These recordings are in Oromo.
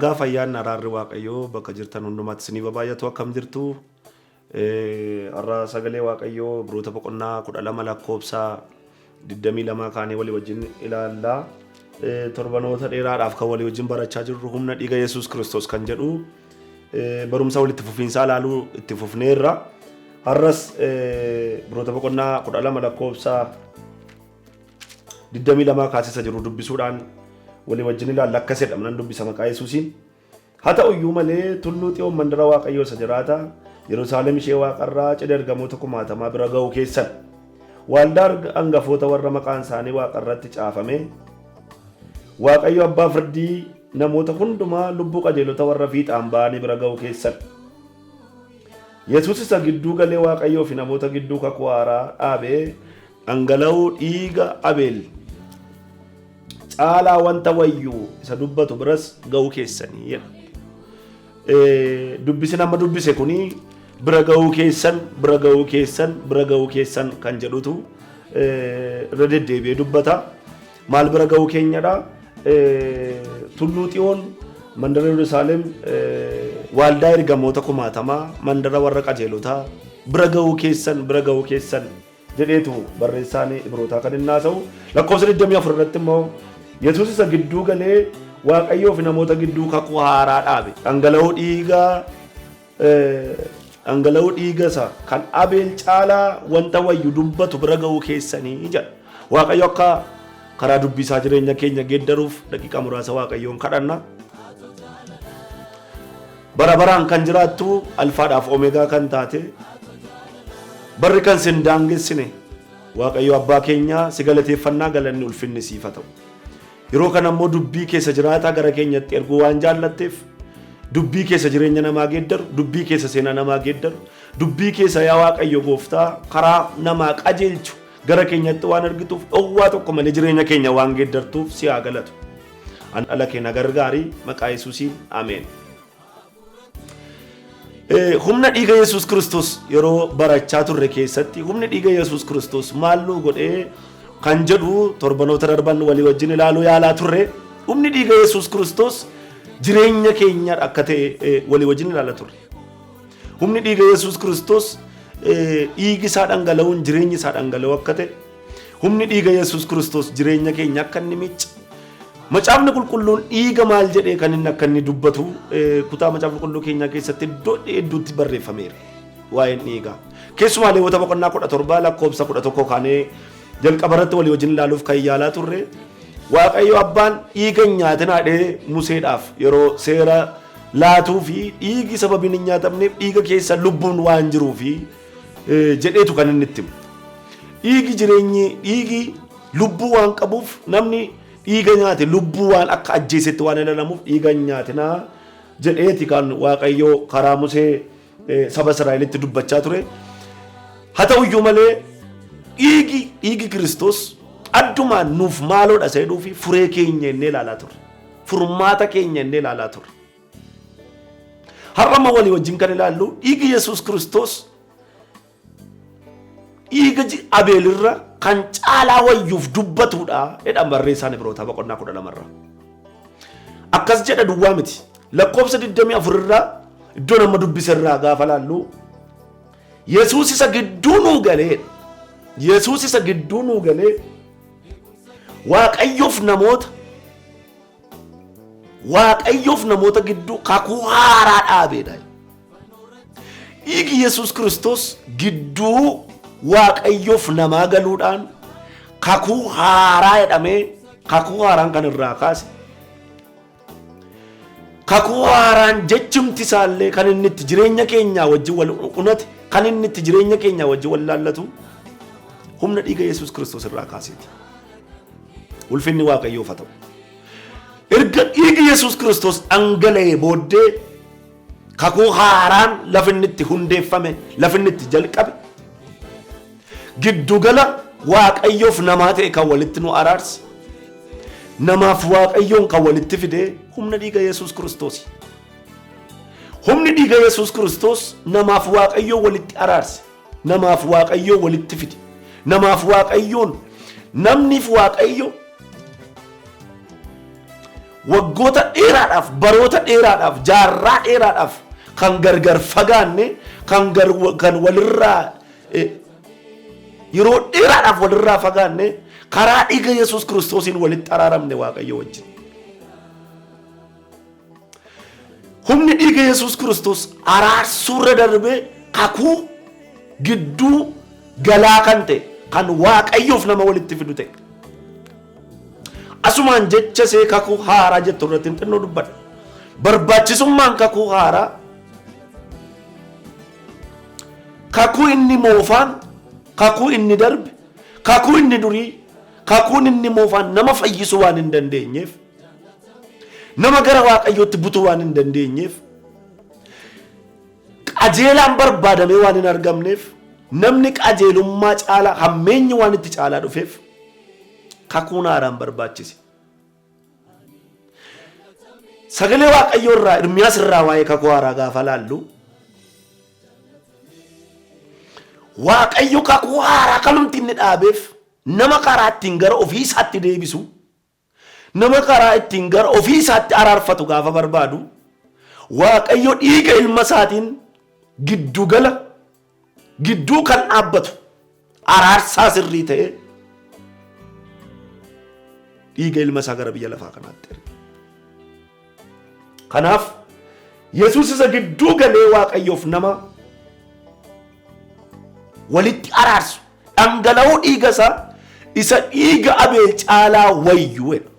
Nagaa fayyaan araarri Waaqayyoo bakka jirtan hundumaatti isiniif haa baay'atu. Akkam jirtu? Har'a sagalee Waaqayyoo Ibroota boqonnaa 12 lakkoofsa 22 kaanee walii wajjin ilaalla. Torbanoota dheeraadhaaf kan walii wajjin barachaa jirru humna dhiiga Yesuus Kiristoos kan jedhu barumsa walitti fufiinsaa ilaaluu itti fufneerra. Har'as Ibroota boqonnaa 12 lakkoofsa 22 kaasisa jiru dubbisuudhaan walii wajjin ilaalla. Akkas jedhama nan dubbisa maqaa Yesuusiin. Haa ta'u iyyuu malee tulluu Xiyoon mandara Waaqayyoo isa jiraata, Yerusaalem ishee waaqarraa cidha ergamoota kumaatamaa bira ga'uu keessan. Waaldaa angafoota warra maqaan isaanii waaqarratti caafame, Waaqayyo abbaa firdii namoota hundumaa lubbuu qajeelota warra fiixaan ba'anii bira ga'uu keessan. Yesuus isa gidduu galee Waaqayyoo fi namoota gidduu kakuu haaraa dhaabee dhangala'uu dhiiga Abeel caalaa wanta wayyu isa dubbatu biras ga'uu keessanii jedha. Dubbisi nama dubbise kuni bira ga'uu keessan, bira ga'uu keessan, bira ga'uu keessan kan jedhutu irra deddeebi'ee dubbata. Maal bira ga'uu keenyadha? Tulluu Xiyoon, mandara Yerusaalem, waaldaa ergamoota kumaatamaa, mandara warra qajeelotaa bira ga'uu keessan, bira ga'uu keessan jedheetu barreessaan Ibrootaa kan inni haasa'u. Lakkoofsa 24 irratti immoo Yesuus isa gidduu galee Waaqayyoo fi namoota gidduu kakuu haaraa dhaabe. Dhangala'uu dhiiga dhangala'uu dhiiga isa kan Abeel caalaa wanta wayyu dubbatu bira ga'uu keessanii jedha. Waaqayyo akka karaa dubbii isaa jireenya keenya geeddaruuf daqiiqaa muraasa Waaqayyoon kadhanna. Bara baraan kan jiraattu alfaadhaaf omeegaa kan taate barri kan sin daangessine Waaqayyo abbaa keenya si galateeffannaa galanni ulfinni siif haa ta'u. Yeroo kana immoo dubbii keessa jiraataa gara keenyatti erguu waan jaallatteef dubbii keessa jireenya namaa geeddaru, dubbii keessa seenaa namaa geeddaru, dubbii keessa yaa Waaqayyo gooftaa karaa namaa qajeelchu gara keenyatti waan ergituuf dhowwaa tokko malee jireenya keenya waan geeddartuuf si haa galatu. An dhala kee na gargaari maqaa Yesuusiin ameen. Humna dhiiga Yesuus Kiristoos yeroo barachaa turre keessatti humni dhiiga Yesuus Kiristoos maal nuu godhee kan jedhu torbanoota darban walii wajjin ilaaluu yaalaa turre. Humni dhiiga Yesuus Kiristoos jireenya keenya akka ta'e walii wajjin ilaalaa turre. Humni dhiiga Yesuus Kiristoos dhiigi isaa dhangala'uun jireenyi isaa dhangala'uu akka ta'e Humni dhiiga Yesuus Kiristoos jireenya keenya akka inni miicce. Macaafni qulqulluun dhiiga maal jedhee kan inni akka inni dubbatu kutaa macaafa qulqulluu keenyaa keessatti iddoo hedduutti barreeffameera. Waa'een dhiigaa. Keessumaa Leewwota boqonnaa 17 lakkoofsa 11 kaanee jalqaba irratti walii wajjin ilaaluuf kan yaalaa turre. Waaqayyo abbaan dhiiga hin nyaatinaa jedhee Museedhaaf yeroo seera laatuu fi dhiigi sababiin hin nyaatamneef dhiiga keessa lubbuun waan jiruufi jedheetu kan inni itti himu. Dhiigi jireenyi dhiigi lubbuu waan qabuuf namni dhiiga nyaate lubbuu waan akka ajjeesetti waan ilaalamuuf dhiiga hin nyaatinaa jedheeti kan Waaqayyo karaa Musee saba Israa'elitti dubbachaa ture. Haa ta'u iyyuu malee dhiigi dhiigi Kiristoos addumaan nuuf maaloodha isa jedhuu fi furee keenya innee ilaalaa turre. Furmaata keenya innee ilaalaa turre. Har'a amma walii wajjin kan ilaallu dhiigi Yesuus Kiristoos dhiiga Abeelirra kan caalaa wayyuuf dubbatudha jedha barreessaan Ibrootaa boqonnaa 12 irra. Akkas jedha duwwaa miti. Lakkoofsa 24 irraa iddoo nama dubbise irraa gaafa laallu Yesuus isa gidduu nuu galee Yesuus isa gidduu nuu galee Waaqayyoof namoota Waaqayyoof namoota gidduu kakuu haaraa dhaabeedha. Dhiigi Yesuus Kiristoos gidduu Waaqayyoof namaa galuudhaan kakuu haaraa jedhamee kakuu haaraan kan irraa kaase. Kakuu haaraan jechumti isaallee kan inni itti jireenya keenyaa wajjin wal unate kan inni itti jireenya keenyaa wajjin wal laallatu humna dhiiga Yesuus Kiristoos irraa kaaseeti. Ulfinni Waaqayyoof haa ta'u. Erga dhiigi Yesuus Kiristoos dhangala'ee booddee kakuu haaraan lafa inni itti hundeeffame, lafa inni itti jalqabe, giddugala Waaqayyoof namaa ta'e kan walitti nu araarse, namaaf Waaqayyoon kan walitti fide humna dhiiga Yesuus Kiristoosi. Humni dhiiga Yesuus Kiristoos namaaf Waaqayyoon walitti araarse. Namaaf Waaqayyoo walitti fide. Namaaf Waaqayyoon namniif Waaqayyo Waggoota dheeraadhaaf, baroota dheeraadhaaf, jaarraa dheeraadhaaf kan gargar fagaanne, kan gar kan walirraa yeroo dheeraadhaaf walirraa fagaanne, karaa dhiiga Yesuus Kiristoosiin walitti araaramne Waaqayyo wajjin. Humni dhiiga Yesuus Kiristoos araarsuurra darbee kakuu gidduu galaa kan ta'e, kan Waaqayyoof nama walitti fidu ta'e. Asumaan jecha see kakuu haaraa jettu irratti hin xinnoo dubbadha. Barbaachisummaan kakuu haaraa, kakuu inni moofaan, kakuu inni darbe, kakuu inni durii, kakuun inni moofaan nama fayyisuu waan hin dandeenyeef, nama gara Waaqayyootti butuu waan hin dandeenyeef, qajeelaan barbaadamee waan hin argamneef, namni qajeelummaa caalaa hammeenyi waan itti caalaa dhufeef, kakuun haaraan barbaachise. Sagalee Waaqayyoo irraa, Ermiyaas irraa waa'ee kakuu haaraa gaafa laallu, Waaqayyo kakuu haaraa kanumti inni dhaabeef nama karaa ittiin gara ofii isaatti deebisu, nama karaa ittiin gara ofii isaatti araarfatu gaafa barbaadu, Waaqayyo dhiiga ilma isaatiin giddugala gidduu kan dhaabbatu araarsaa sirrii ta'e dhiiga ilma isaa gara biyya lafaa kanaatti erge. Kanaaf Yesuus isa gidduu galee Waaqayyoof nama walitti araarsu, dhangala'uu dhiiga isaa isa dhiiga Abeel caalaa wayyu jedha.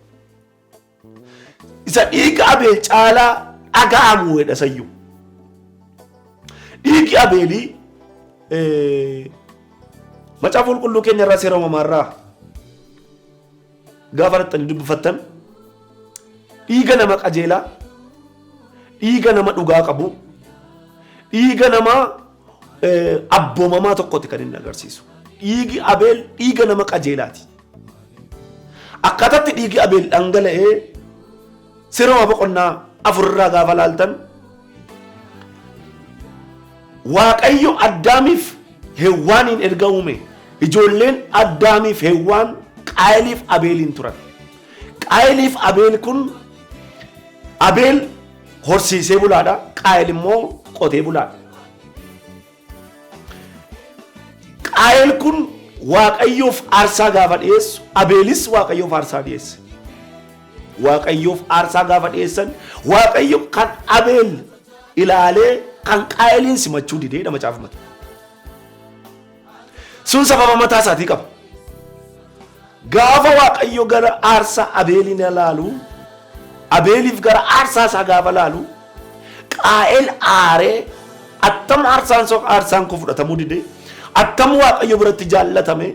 Isa dhiiga Abeel caalaa dhaga'amu jedha sayyuu. Dhiigi Abeelii macaafa qulqulluu keenya irraa, seera uumamaa irraa gaafa dhaqxanii dubbifattan, dhiiga nama qajeelaa, dhiiga nama dhugaa qabu, dhiiga nama abboomamaa tokkotti kan inni agarsiisu. Dhiigi Abeel dhiiga nama qajeelaati. Akkaataatti dhiigi Abeel dhangala'ee seera uumamaa boqonnaa 4 irraa gaafa laaltan, Waaqayyo Addaamiif Hewwaaniin erga uume, ijoolleen Addaamiif Hewwaan Qaayeliif Abeeliin turan. Qaayeliif Abeel kun, Abeel horsiisee bulaadha, Qaayel immoo qotee bulaadha. Qaayel kun Waaqayyoof aarsaa gaafa dhiyeessu, Abeelis Waaqayyoof aarsaa dhiyeesse. Waaqayyoof aarsaa gaafa dhiyeessan, Waaqayyo kan Abeel ilaalee kan Qaayeliin simachuu dideedha macaafumatu. Sun sababa mataa isaatii qaba. Gaafa Waaqayyo gara aarsaa Abeeliin ilaalu, Abeeliif gara aarsaa isaa gaafa ilaalu, Qaa'el aaree, attam aarsaan so aarsaan koo fudhatamuu dide, attam Waaqayyo biratti jaallatame,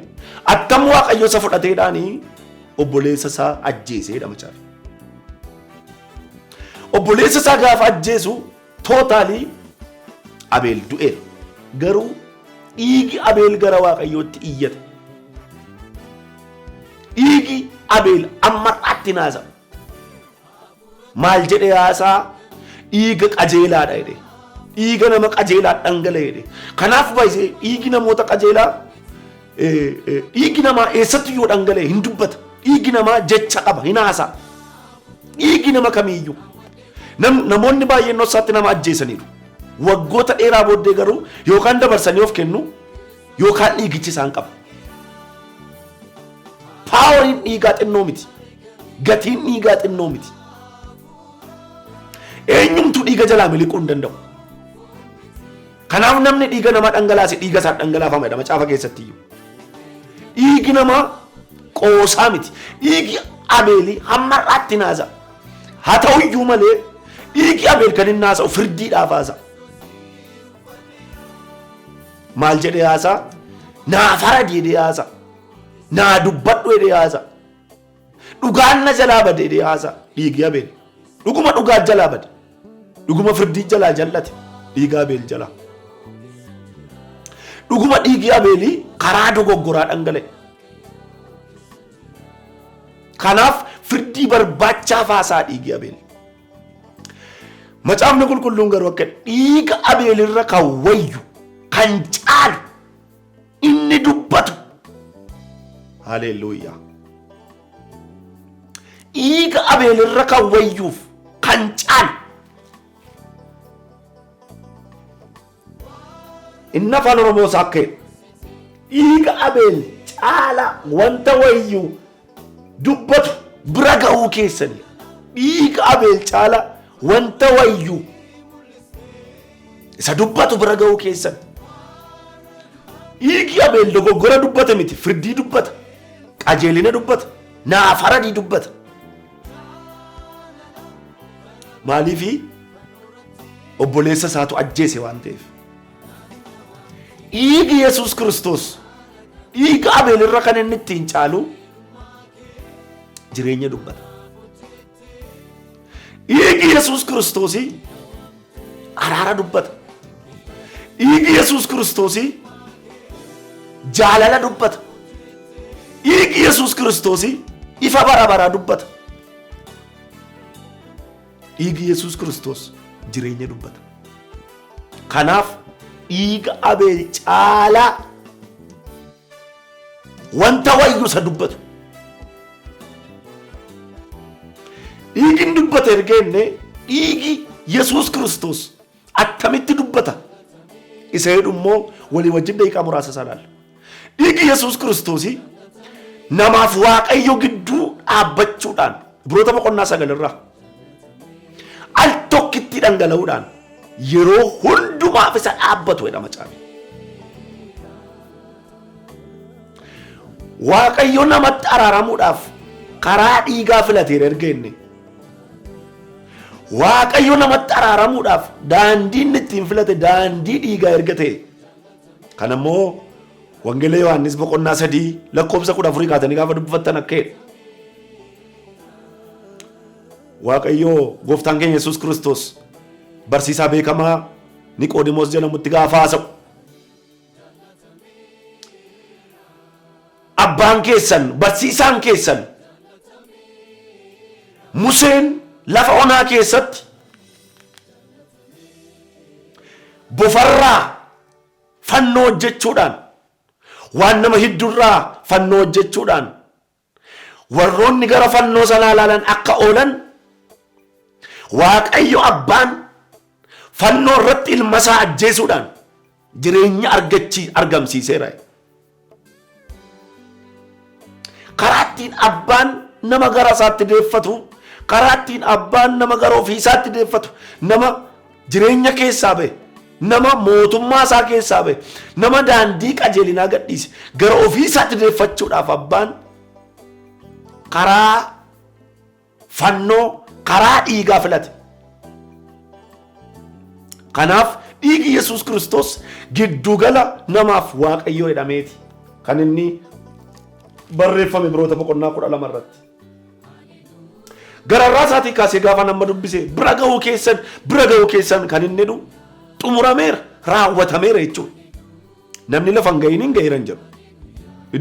attam Waaqayyo isa fudhateedhaanii obboleessa isaa ajjeeseedha macaafa. Obboleessa isaa gaafa ajjeesu totally Abeel du'eera. Garuu dhiigi Abeel gara Waaqayyootti iyyate. Dhiigi Abeel amma har'aatti naasa. Maal jedhee haasaa? Dhiiga qajeelaadha jedhe. Dhiiga nama qajeelaa dhangala'e jedhe. Kanaaf baay'isee dhiigi namoota qajeelaa, dhiigi namaa eessatti yoo dhangala'e hin dubbata. Dhiigi namaa jecha qaba, hin haasaa. Dhiigi nama kamiiyyuu. Namoonni baay'een dhoksaatti nama ajjeesaniiru. Waggoota dheeraa booddee garuu yookaan dabarsanii of kennu yookaan dhiigichi isaan qaba. Poweriin dhiigaa xinnoo miti. Gatiin dhiigaa xinnoo miti. Eenyumtuu dhiiga jalaa miliquu hin danda'u. Kanaaf namni dhiiga namaa dhangalaase dhiiga isaan dhangalaafama jedha macaafa keessatti iyyuu. Dhiigi namaa qoosaa miti. Dhiigi Abeelii hamma har'aatti naasa. Haa ta'u iyyuu malee dhiigi Abeel kan inni haasa'u firdiidhaaf haasa'a. Maal jedhee haasa'a? Naa faradi jedhee haasa'a. Naa dubbadhu jedhee haasa'a. Dhugaan na jalaa bade jedhee haasa'a dhiigi Abeel. Dhuguma dhugaa jalaa bade. Dhuguma firdii jalaa jallate dhiiga Abeel jalaa. Dhuguma dhiigi Abeelii karaa dogoggoraa dhangala'e. Kanaaf firdii barbaachaaf haasa'a dhiigi Abeel. Macaafni qulqulluun garuu akka dhiiga Abeelirra kan wayyu, kan caalu inni dubbatu. Haleluuyaa. Dhiiga Abeel irra kan wayyuuf kan caalu. Inni afaan Oromoo isaa akka jedhu dhiiga Abeel caala wanta wayyuu dubbatu bira ga'uu keessanii dhiiga Abeel caala wanta wayyuu isa dubbatu bira ga'uu keessan. Dhiigi Abeel dogoggora dubbate miti, firdii dubbata, qajeelina dubbata, naa faradii dubbata. Maaliifi obboleessa isaatu ajjeese waan ta'eef. Dhiigi Yesuus Kiristoos dhiiga Abeel irra kan inni ittiin caalu jireenya dubbata. Dhiigi Yesuus Kiristoosii araara dubbata. Dhiigi Yesuus Kiristoosii jaalala dubbata. Dhiigi Yesuus Kiristoosii ifa bara baraa dubbata. Dhiigi Yesuus Kiristoos jireenya dubbata. Kanaaf dhiiga Abeel caalaa wanta wayyu isa dubbatu. Dhiigi hin dubbata erga jennee dhiigi Yesuus Kiristoos attamitti dubbata isa jedhu immoo walii wajjin daqiiqaa muraasa isaa ilaalla. Dhiigi Yesuus Kiristoosii namaaf Waaqayyo gidduu dhaabbachuudhaan Ibroota boqonnaa 9 irraa al tokkitti dhangala'uudhaan yeroo hundumaaf isa dhaabbatu jedha macaafni. Waaqayyo namatti araaramuudhaaf karaa dhiigaa filateera erga inni. Waaqayyo namatti araaramuudhaaf daandii inni ittiin filate daandii dhiigaa erga ta'e. Kana immoo Wangeela Yohaannis boqonnaa 3 lakkoofsa 14 kaatanii gaafa dubbifattan akka jedhu. Waaqayyo gooftaan keenya Yesuus Kiristoos barsiisaa beekamaa Niqoodimoos jedhamutti gaafa haasa'u. Abbaan keessan, barsiisaan keessan Museen lafa onaa keessatti bofarraa fannoo hojjechuudhaan waan nama hiddurraa fannoo hojjechuudhaan warroonni gara fannoo sanaa ilaalan akka oolan Waaqayyo abbaan fannoo irratti ilma isaa ajjeesuudhaan jireenya argachii argamsiiseera. Karaa ittiin abbaan nama gara isaatti deeffatu, karaa ittiin abbaan nama gara ofii isaatti deeffatu, nama jireenya keessaa ba'e, nama mootummaa isaa keessaa ba'e, nama daandii qajeelinaa gadhiise gara ofii isaatti deeffachuudhaaf abbaan karaa fannoo karaa dhiigaa filate. Kanaaf dhiigi Yesuus Kiristoos giddugala namaaf Waaqayyoo jedhameeti kan inni barreeffame Ibroota boqonnaa 12 irratti. Gararraa isaatii kaasee gaafa nama dubbise bira ga'uu keessan bira ga'uu keessan kan inni jedhu xumurameera raawwatameera jechuudha. Namni lafa hin ga'iin hin ga'eera hin jedhu.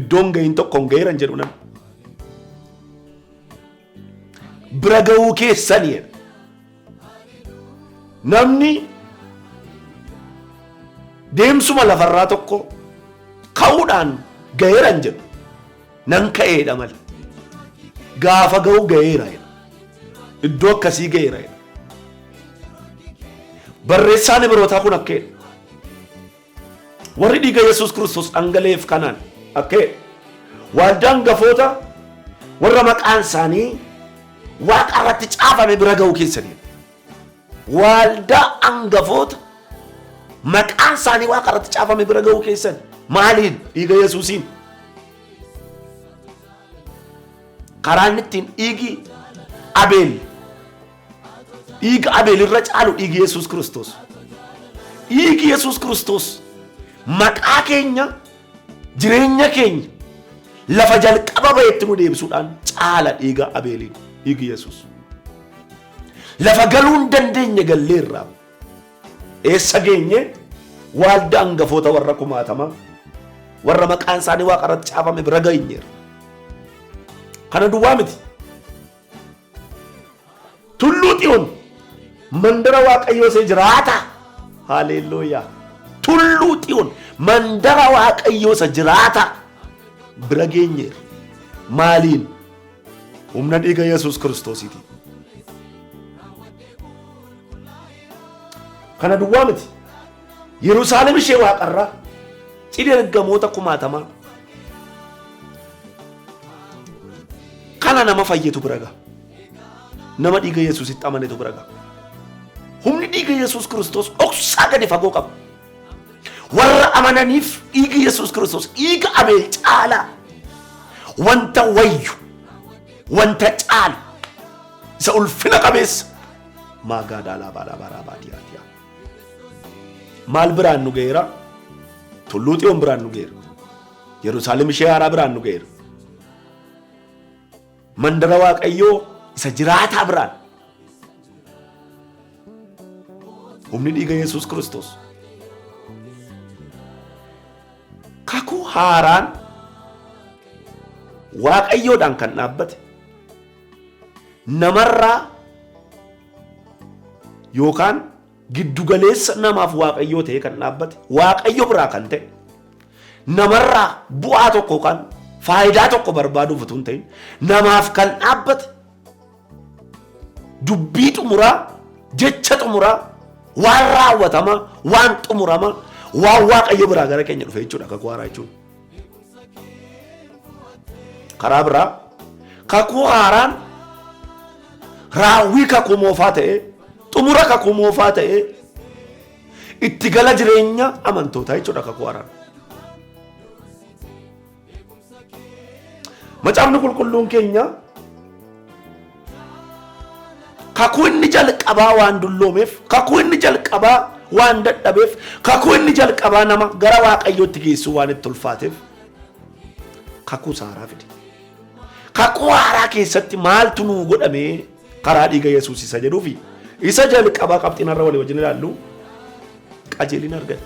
Iddoo hin ga'iin tokko hin ga'eera hin jedhu namni. Bira ga'uu keessani jedha. Namni deemsuma lafarraa tokko ka'uudhaan ga'eera hin jedhu. Nan ka'eedha malee. Gaafa ga'u ga'eera jedha. Iddoo akkasii ga'eera jedha. Barreessaan Ibrootaa kun akka jedha. Warri dhiiga Yesuus Kiristoos dhangala'eef kanaan akka jedhe. Waaldaa hangafoota warra maqaan isaanii waaqa irratti caafame bira ga'uu keessaniidha. Waaldaa hangafoota maqaan isaanii waaqa irratti caafame bira ga'uu keessan maaliin? Dhiiga Yesuusiin. Karaan ittiin dhiigi Abeel dhiiga Abeel irra caalu dhiigi Yesuus Kiristoos. Dhiigi Yesuus Kiristoos maqaa keenya jireenya keenya lafa jalqaba ba'etti nu deebisuudhaan caala dhiiga Abeeliin dhiigi Yesuus. Lafa galuu hin dandeenye galleerra. Eessa geenye? Waaldaa hangafoota warra kumaatamaa warra maqaan isaanii waaqa irratti caafame bira geenyeerra. Kana duwwaa miti. Tulluu Xiyoon mandara Waaqayyoo isa jiraata. Haleluuyaa. Tulluu Xiyoon mandara Waaqayyoo isa jiraata bira geenyeerra. Maaliin? Humna dhiiga Yesuus Kiristoosiiti. Kana duwwaa miti. Yerusaalem ishee waaqarraa cidha ergamoota kumaatamaa kana nama fayyetu bira ga'a. Nama dhiiga Yesuusitti amanetu bira ga'a. Humni dhiiga Yesuus Kiristoos dhoksaa gadi fagoo qaba. Warra amananiif dhiigi Yesuus Kiristoos dhiiga Abeel caalaa wanta wayyu, wanta caalu, isa ulfina qabeessa maagaadhaa laabaa laabaa raabaa diyaa diyaa. Maal biraan nu ga'eera? Tulluu Xiyoon biraan nu ga'eera. Yerusaalem ishee haaraa biraan nu ga'eera. Mandara Waaqayyoo isa jiraataa biraan. Humni dhiiga Yesuus Kiristoos. Kakuu haaraan Waaqayyoodhaan kan dhaabbate namarraa yookaan giddugaleessa namaaf Waaqayyoo ta'ee kan dhaabbate Waaqayyo biraa kan ta'e namarraa bu'aa tokko yookaan faayidaa tokko barbaaduuf utuu hin ta'in namaaf kan dhaabbate dubbii xumuraa, jecha xumuraa, waan raawwatamaa, waan xumuramaa, waan Waaqayyo biraa gara keenya dhufe jechuudha kakuu haaraa jechuun. Karaa biraa kakuu haaraan raawwii kakuu moofaa ta'ee, xumura kakuu moofaa ta'ee itti gala jireenya amantootaa jechuudha kakuu haaraan. Macaafni qulqulluun keenya kakuu inni jalqabaa waan dulloomeef, kakuu inni jalqabaa waan dadhabeef, kakuu inni jalqabaa nama gara Waaqayyootti geessuu waan itti ulfaateef kakuu haaraa fide. Kakuu haaraa keessatti maaltu nuu godhamee karaa dhiiga Yesuus isa jedhuufi isa jalqabaa qabxiin har'a walii wajjin ilaallu qajeelina argate.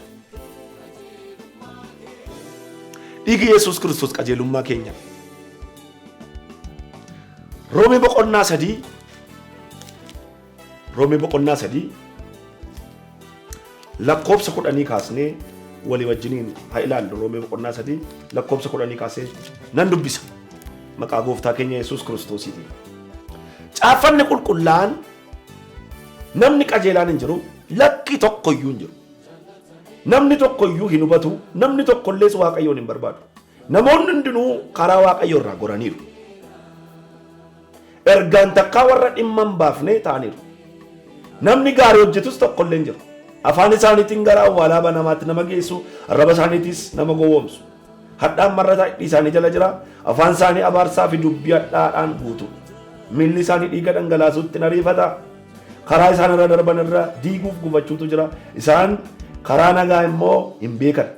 Dhiigi Yesuus Kiristoos qajeelummaa keenya. Roomee boqonnaa 3, Roomee boqonnaa 3 lakkoofsa 10 kaasnee walii wajjiniin haa ilaallu. Roomee boqonnaa 3 lakkoofsa 10 kaasee nan dubbisa. Maqaa gooftaa keenya Yesuus Kiristoosiitiin. Caaffanni qulqullaa'aan namni qajeelaan hin jiru, lakki tokko iyyuu hin jiru. Namni tokko iyyuu hin hubatu, namni tokko illees Waaqayyoon hin barbaadu. Namoonni hundinuu karaa Waaqayyoo irraa goraniiru. Ergaan takkaa warra dhimma hin baafne ta'aniiru. Namni gaarii hojjetus tokko illee hin jiru. Afaan isaaniitiin gara awwaalaa banamaatti nama geessu, arraba isaaniitiis nama gowwoomsu. Hadhaan marrataa hidhii isaanii jala jira, afaan isaanii abaarsaa fi dubbii hadhaadhaan guutuudha. Miilli isaanii dhiiga dhangalaasuutti hin ariifata. Karaa isaan irra darban irra diiguuf gufachuutu jira. Isaan karaa nagaa immoo hin beekan.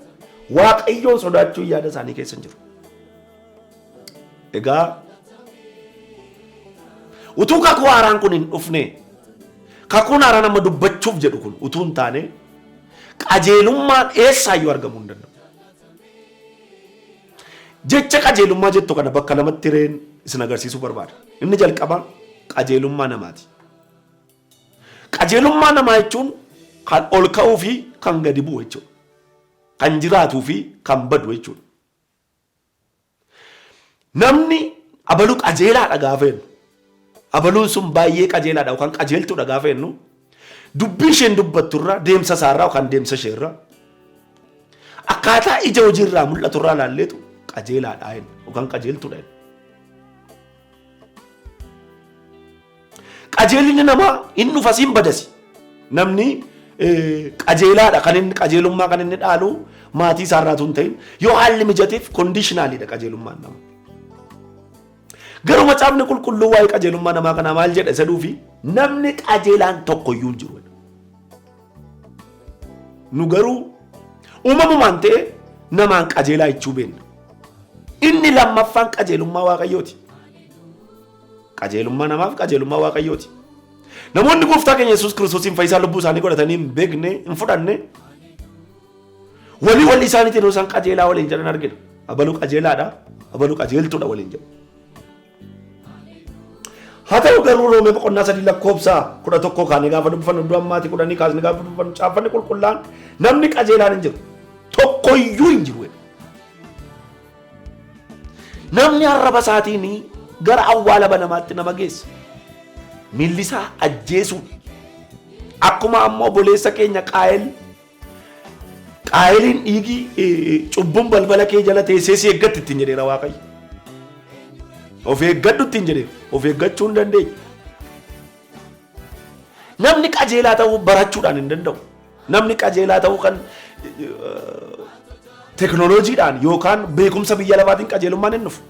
Waaqayyoon sodaachuun yaada isaanii keessa hin jiru. Egaa utuu kakuu haaraan kun hin dhufne, kakuun haaraan amma dubbachuuf jedhu kun utuu hin taane, qajeelummaan eessaayyuu argamuu hin danda'u. Jecha qajeelummaa jettu kana bakka lamatti hireen isin agarsiisuu barbaada. Inni jalqabaa qajeelummaa namaati. Qajeelummaa namaa jechuun kan ol ka'uu fi kan gadi bu'u jechuudha. Kan jiraatuu fi kan badu jechuudha. Namni abaluu qajeelaadha gaafa jennu, abaluun sun baay'ee qajeelaadha yookaan qajeeltuudha gaafa jennu, dubbii isheen dubbatturraa, deemsa isaarraa yookaan deemsa isheerraa, akkaataa ija hojiirraa mul'aturraa ilaalleetu qajeelaadha jenna yookaan qajeeltuudha jenna. Qajeelinni namaa hin dhufas hin badasi. Namni qajeelaadha kan inni qajeelummaa kan inni dhaalu maatii isaarraa utuu hin ta'in yoo haalli mijateef kondiishinaaliidha qajeelummaan namaa. Garuu macaafni qulqulluu waa'ee qajeelummaa namaa kanaa maal jedha isa dhuufi namni qajeelaan tokko iyyuu hin jiru. Nu garuu uumamumaan ta'e namaan qajeelaa jechuu beekna. Inni lammaffaan qajeelummaa Waaqayyooti. Qajeelummaa namaaf qajeelummaa Waaqayyooti. Namoonni gooftaa keenya Yesuus Kiristoosiin fayyisaa lubbuu isaanii godhatanii hin beekne, hin fudhanne, walii walii isaaniitiin yeroo isaan qajeelaa waliin jedhan argina. Abaluu qajeelaadha, abaluu qajeeltuudha waliin jedhu. Haa ta'u garuu Roomee boqonnaa 3 lakkoofsa 11 kaanee gaafa dubbifannu, iddoo ammaatii 10 kaasnee gaafa dubbifannu, caaffanni qulqullaa'aan namni qajeelaan hin jiru. Tokkoyyuu hin jiru. Namni arraba isaatiin gara awwaala banamaatti nama geessa. Miilli isaa ajjeesuudha. Akkuma amma obboleessa keenya Qaayel Qaayeliin dhiigi cubbuun balbala kee jala teessee si eeggatti ittiin jedheera Waaqayyo. Of eeggadhu ittiin jedheera. Of eeggachuu hin dandeenye. Namni qajeelaa ta'uu barachuudhaan hin danda'u. Namni qajeelaa ta'uu kan teknooloojiidhaan yookaan beekumsa biyya lafaatiin qajeelummaan hin dhufu.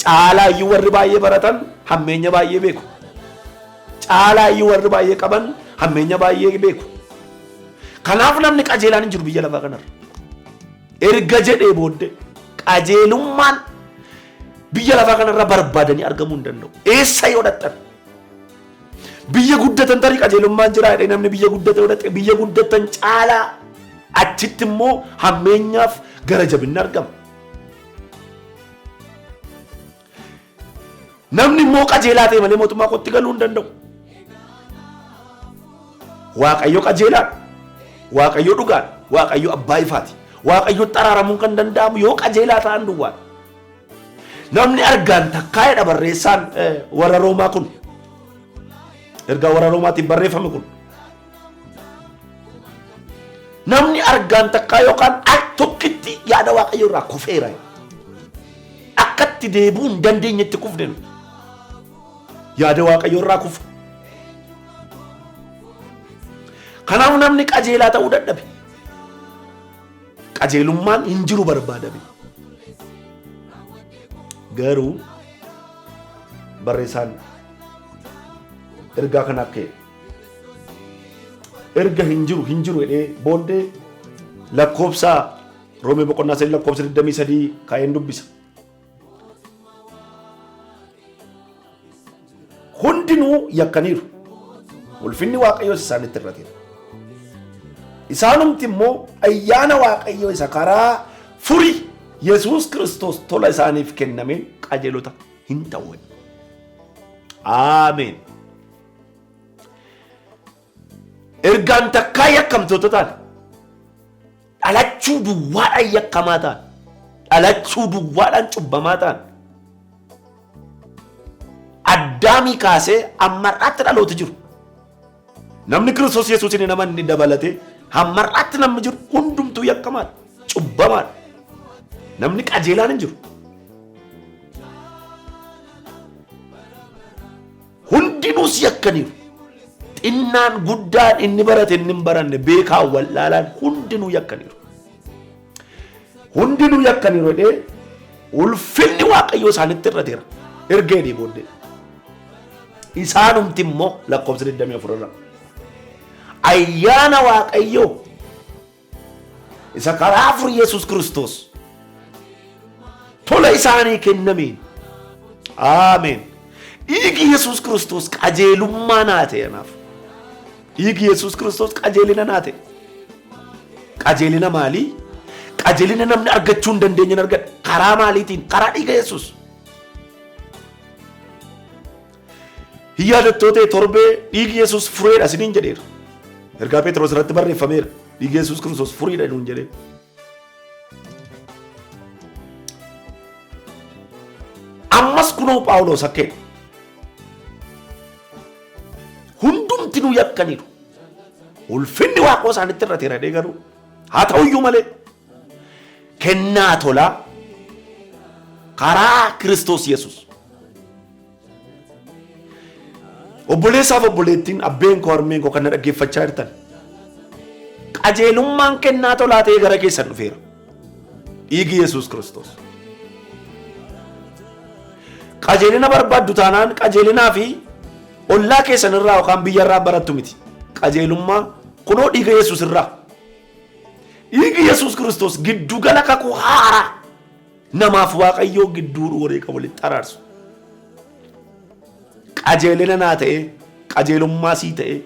Caalaa iyyuu warri baay'ee baratan hammeenya baay'ee beeku. Caalaa iyyuu warri baay'ee qaban hammeenya baay'ee beeku. Kanaaf namni qajeelaan hin jiru biyya lafaa kanarra. Erga jedhee booddee qajeelummaan biyya lafaa kanarra barbaadanii argamuu hin danda'u. Eessa yoo dhaqxan? Biyya guddatan tarii qajeelummaan jira jedhee namni biyya guddate yoo dhaqxe biyya guddatan caalaa achitti immoo hammeenyaaf gara jabinni argama. Namni immoo qajeelaa ta'e malee mootummaa kootti galuu hin danda'u. Waaqayyo qajeelaadha. Waaqayyo dhugaadha. Waaqayyo abbaa ifaati. Waaqayyotti araaramuun kan danda'amu yoo qajeelaa ta'an duwwaadha. Namni argaan takkaa jedha barreessaan warra Roomaa kun. Ergaa warra Roomaatiin barreeffame kun. Namni argaan takkaa yookaan al tokkitti yaada Waaqayyoo irraa kufeera. Akka itti deebi'uu hin dandeenyetti kufne nu. Yaada Waaqayyoo irraa kufu. Kanaaf namni qajeelaa ta'uu dadhabe. Qajeelummaan hin jiru barbaadame. Garuu barreessaan ergaa kana akka jedhe. Erga hin jiru hin jiru jedhee booddee lakkoofsa Roomee boqonnaa 3 lakkoofsa 23 kaa'een dubbisa. Hundinuu yakkaniiru. Ulfinni Waaqayyoos isaanitti irrateera. Isaanumti immoo ayyaana Waaqayyoo isa karaa furii Yesuus Kiristoos tola isaaniif kennameen qajeelota hin ta'u. Ameen. Ergaan takkaa yakkamtoota taane dhalachuu duwwaadhaan yakkamaa taane dhalachuu duwwaadhaan cubbamaa taane addaamii kaasee amma har'aatti dhalooti jiru. Namni Kiristoos Yesuusin hin amanne dabalatee hamma har'aatti namni jiru hundumtuu yakkamaadha, cubbamaadha. Namni qajeelaan hin jiru. Hundinuus yakkaniiru. Xinnaan guddaan inni barate inni hin baranne beekaan wallaalaan hundinuu yakkaniiru. Hundinuu yakkaniiru jedhee ulfinni Waaqayyoo isaanitti hir'ateera. Erga jedhee booddee. Isaanumti immoo lakkoofsa 24 irra. Ayyaana Waaqayyoo isa karaa afur Yesuus Kiristoos tola isaanii kennameen. Ameen. Dhiigi Yesuus Kiristoos qajeelummaa naa ta'e anaaf. Dhiigi Yesuus Kiristoos qajeelina naa ta'e. Qajeelina maalii? Qajeelina namni argachuu hin dandeenye argadha. Karaa maaliitiin? Karaa dhiiga Yesuus. Hin yaadattoo ta'e torbee dhiigi Yesuus fureedha isiniin jedheera. Ergaa Phexros irratti barreeffameera. Dhiigi Yesuus Kiristoos furiidha nuun jedhee. Ammas kunoo Phaawulos akka jedhe. Hundumtinuu yakkaniiru. Ulfinni waaqoo isaanitti irrateera jedhee garuu haa ta'uyyuu malee kennaa tolaa karaa Kiristoos Yesuus. Obboleessaaf obboleettiin abbeen koo harmeen koo kan na dhaggeeffachaa jirtan. Qajeelummaan kennaa tolaa ta'ee gara keessan dhufeera. Dhiigi Yesuus Kiristoos. Qajeelina barbaaddu taanaan qajeelinaa fi ollaa keessan irraa yookaan biyya irraa barattu miti. Qajeelummaa kunoo dhiiga Yesuus irraa. Dhiigi Yesuus Kiristoos giddugala kakuu haaraa namaaf Waaqayyoo gidduu wareega walitti araarsu. Qajeelina naa ta'ee qajeelummaa sii ta'ee.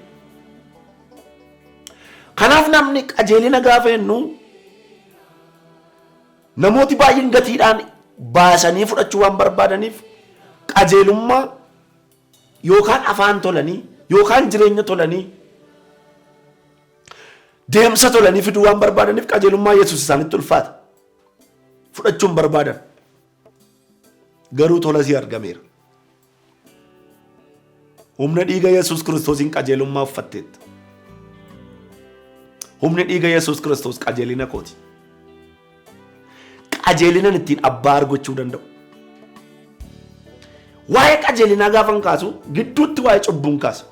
Kanaaf namni qajeelina gaafa jennu namooti baay'een gatiidhaan baasanii fudhachuu waan barbaadaniif qajeelummaa yookaan afaan tolanii yookaan jireenya tolanii deemsa tolanii fiduu waan barbaadaniif qajeelummaa Yesuus isaanitti ulfaata. Fudhachuu hin barbaadan. Garuu tola sii argameera. Humna dhiiga Yesuus Kiristoosiin qajeelummaa uffatteetta. Humni dhiiga Yesuus Kiristoos qajeelina kooti. Qajeelinan ittiin abbaa argachuu danda'u. Waa'ee qajeelinaa gaafan kaasu gidduutti waa'ee cubbuun kaasa.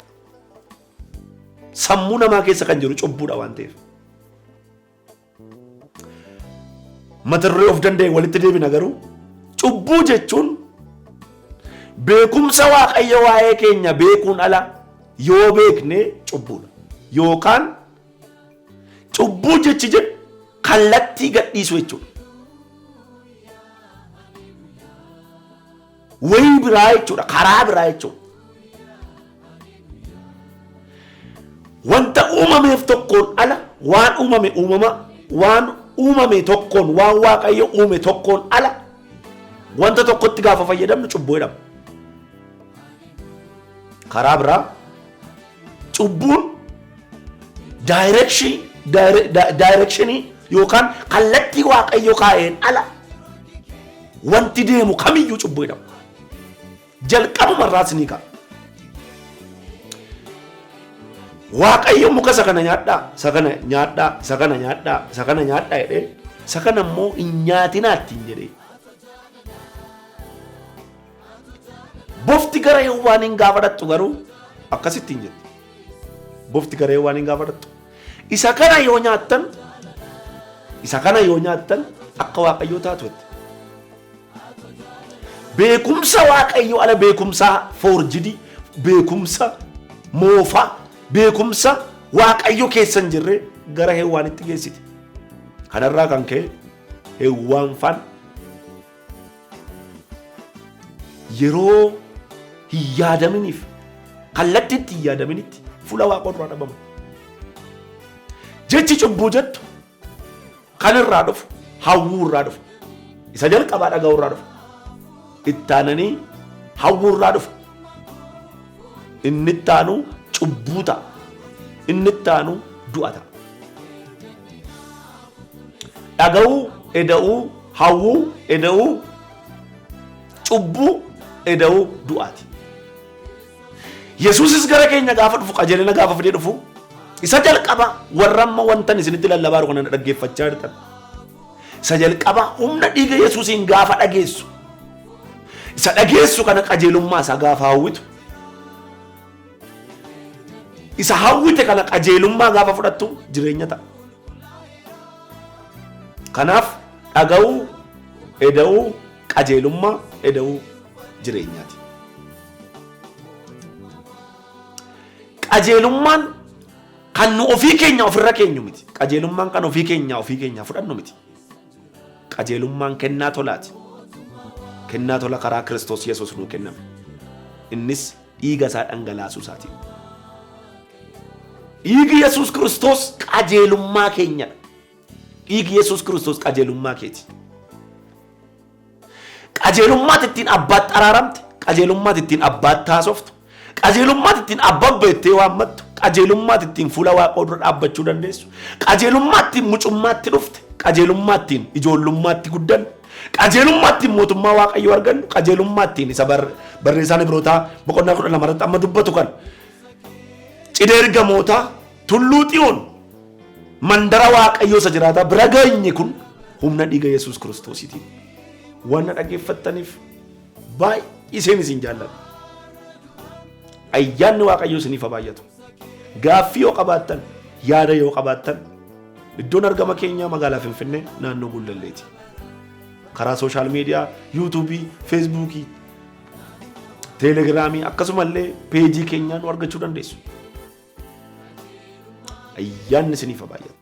Sammuu namaa keessa kan jiru cubbuudha waan ta'eef. Mata duree of danda'e walitti deebina garuu cubbuu jechuun beekumsa Waaqayyo waa'ee keenya beekuun ala yoo beekne cubbuudha. Yookaan cubbuu jechi jedhu kallattii gadhiisuu jechuudha. Wayii biraa jechuudha, karaa biraa jechuudha. Wanta uumameef tokkoon ala waan uumame uumama waan uumame tokkoon waan Waaqayyo uume tokkoon ala wanta tokkotti gaafa fayyadamnu cubbuu jedhama. Karaa biraa cubbuun daayirekshinii yookaan kallattii Waaqayyo kaa'een ala wanti deemu kamiyyuu cubbuu jedhama. Jalqabuma irraas ni ka'a. Waaqayyo muka isa kana nyaadhaa, isa kana nyaadhaa, isa kana nyaadhaa, isa kana nyaadhaa jedhee isa kana immoo hin nyaatinaa ittiin jedhee. Bofti gara Hewwaaniin gaafa dhaqxu garuu akkasittiin jette. Bofti gara Hewwaaniin gaafa dhaqxu. Isa kana yoo nyaattan isa kana yoo nyaattan akka Waaqayyoo taatu jette. Beekumsa Waaqayyoo ala beekumsa foorjidii, beekumsa moofaa, beekumsa Waaqayyo keessa hin jirre gara Hewwaanitti geessite. Kanarraa kan ka'e Hewwaan faan yeroo hin yaadaminiif kallattiitti hin yaadaminitti fuula Waaqa duraa dhabamu. Jechi cubbuu jettu kan irraa dhufu hawwuu irraa dhufa. Isa jalqabaa dhaga'uu irraa dhufa. Ittaananii hawwuu irraa dhufa. Inni ittaanu cubbuu ta'a. Inni ittaanu du'a ta'a. Dhaga'uu, eda'uu, hawwuu, eda'uu, cubbuu, eda'uu, du'aati. Yesuusis gara keenya gaafa dhufu qajeelina gaafa fidee dhufu isa jalqaba warra amma wantan isinitti lallabaa jiru kana dhaggeeffachaa jirtan. Isa jalqaba humna dhiiga Yesuusiin gaafa dhageessu. Isa dhageessu kana qajeelummaa isaa gaafa hawwitu. Isa hawwite kana qajeelummaa gaafa fudhattu jireenya ta'a. Kanaaf dhaga'uu, eda'uu, qajeelummaa, eda'uu jireenyaati. Qajeelummaan kan nu ofii keenya ofirra keenyu miti. Qajeelummaan kan ofii keenya ofii keenya fudhannu miti. Qajeelummaan kennaa tolaati. Kennaa tola karaa Kiristoos Yesuus nuu kenname. Innis dhiiga isaa dhangalaasuu isaatiin. Dhiigi Yesuus Kiristoos qajeelummaa keenyadha. Dhiigi Yesuus Kiristoos qajeelummaa keeti. Qajeelummaatti ittiin abbaatti araaramte, qajeelummaatti ittiin abbaatti haasoftu, qajeelummaatti ittiin abbabba jettee waammattu, qajeelummaatti ittiin fuula Waaqaa dura dhaabbachuu dandeessu, qajeelummaatti ittiin mucummaatti dhufte, qajeelummaatti ittiin ijoollummaatti guddannu, qajeelummaatti ittiin mootummaa Waaqayyoo argannu, qajeelummaatti ittiin isa barreessaan Ibrootaa boqonnaa 12 irratti amma dubbatu kan cidha ergamootaa tulluu Xiyoon mandara Waaqayyoo isa jiraataa bira geenye kun humna dhiiga Yesuus Kiristoosiitiin. Waan na dhaggeeffattaniif baay'iseen isin jaalladha. Ayyaanni Waaqayyoo isiniif haa baay'atu. Gaaffii yoo qabaattan, yaada yoo qabaattan, iddoon argama keenyaa magaalaa Finfinnee naannoo Gullalleeti. Karaa sooshaal miidiyaa, yuutuubii, feesbuukii, teelegiraamii akkasumallee peejii keenyaa nu argachuu dandeessu. Ayyaanni isiniif haa baay'atu.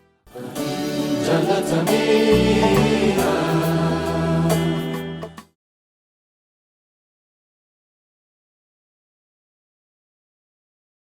Jaalatameera.